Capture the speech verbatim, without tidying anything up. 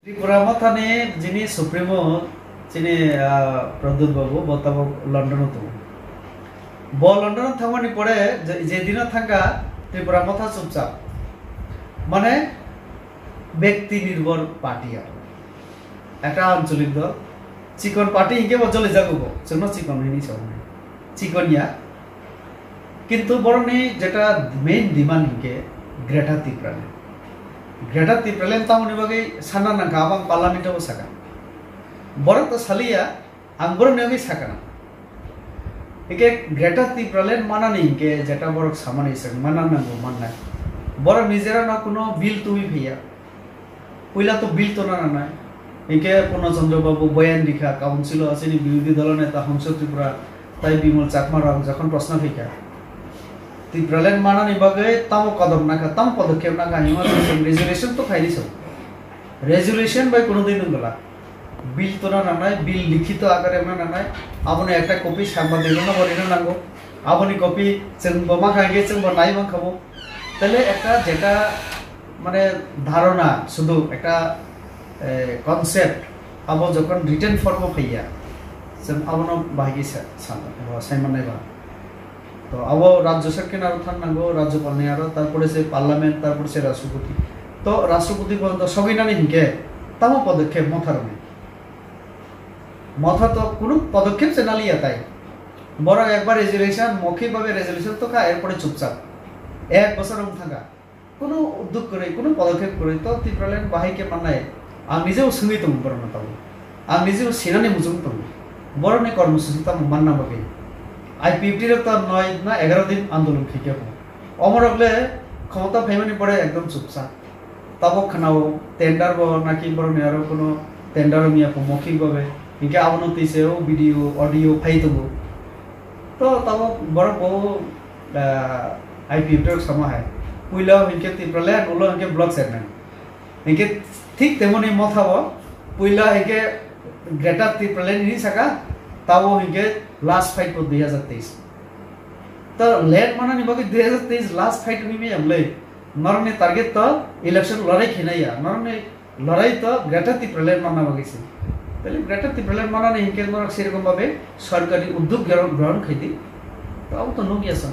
Tripura Mothani jini Supremo chini, ah, Pradyut Babu, bo tabok London o tongo. Bo London o thangmani pore je, je dino thangkha, Tripura Motha chupchap. Mane, ব্যক্তি নির্ভর party aro. Ekta ancholik dol. Chikon party hinkhe bo joli jago bo. Chwngno chikon hini sao. Chikon ya. Kintu borokni jeta main demand hinkhe Greater Tipraland. Greater Tipraland tamoni bagwi sanna nangkha, abang parliament o sakha. Borok to saliya, ang borokni bagwi sakha na. Hinkhe Greater Tipraland manani hinkhe jeta borok samani swk manna nango mannai. Borok nijera no kuno bill tubui phaiya. Puila to bill tona nanai. Hinkhe Purno Chandra Babu boyan rikha, council o chini birodhi dolo neta Hongso Tripura tai Bimol Chakma rok jokhon proshno khaikha, Tipraland manani bagwi tamo kodom nakha, tamo podokkhep nakha, hima resolution to khaini so. Resolution bai kuno din wngla. Bill tona nanai, bill likhito akare wngna nanai, aboni ekta copy sangbadik rokno bo rina nango. Aboni copy chwng bo mankha hinkhe chwng bo nai mankha bo. Tele ekta jeta mane dharona, sudu ekta, eh, concept, abo jokhon written form o phaiya, chwng abono bahai khe sa-, sa-, bo sai mannai ba. To abo Rajya Sarkar ni aro thang nango, Rajyapal ni aro, tarpore se Parliament, tarpore se Rashtrapati. To Rashtrapati porjonto sogwi nani hinkhe tamo podokkhep Motha rokni? Motha to kunu podokkhep se naliya tai. Borok ekbar resolution, mokhik babe resolution to kha, erpore chupchap. Ek bosor wng thangkha. Kunu udduk kwrwi, kunu podokkhep kwrwi, to Tipraland bahai khe mannai. Ang nijebo swngwi tongo borokno tabuk. Ang nijebo sinani muchung tongo. Borokni kormosuchi tamo manna bagwi. I P F T rok to noi na egaro din andolon khaikhe bo. Omorok le khomota phaimani pore ekdom chupsa. Tabuk khwnao tender bo naki borokni aro kunu tender wngya kho mokhik babe. Hinkhe abono twi se o video, audio phai tongo. To tabuk borok bo, ah, I P F T rok sama hai. Puila hinkhe Tipraland, ulo hinkhe block chairman. Hinkhe thik temoni Motha bo puila hinkhe Greater Tipraland hinwi saka, tabo hinkhe last fight bo dui hazar teis. To land manani bagwi dui hazar teis last fight wngwi maya mlei. Norokni target to election lorai khinai ya. Norokni lorai to Greater Tipraland manna bagwi se. Tale Greater Tipraland manani hinkhe norok serokom babe sorkari uddog grohon, grohon khaidi. To abo to nukya sa.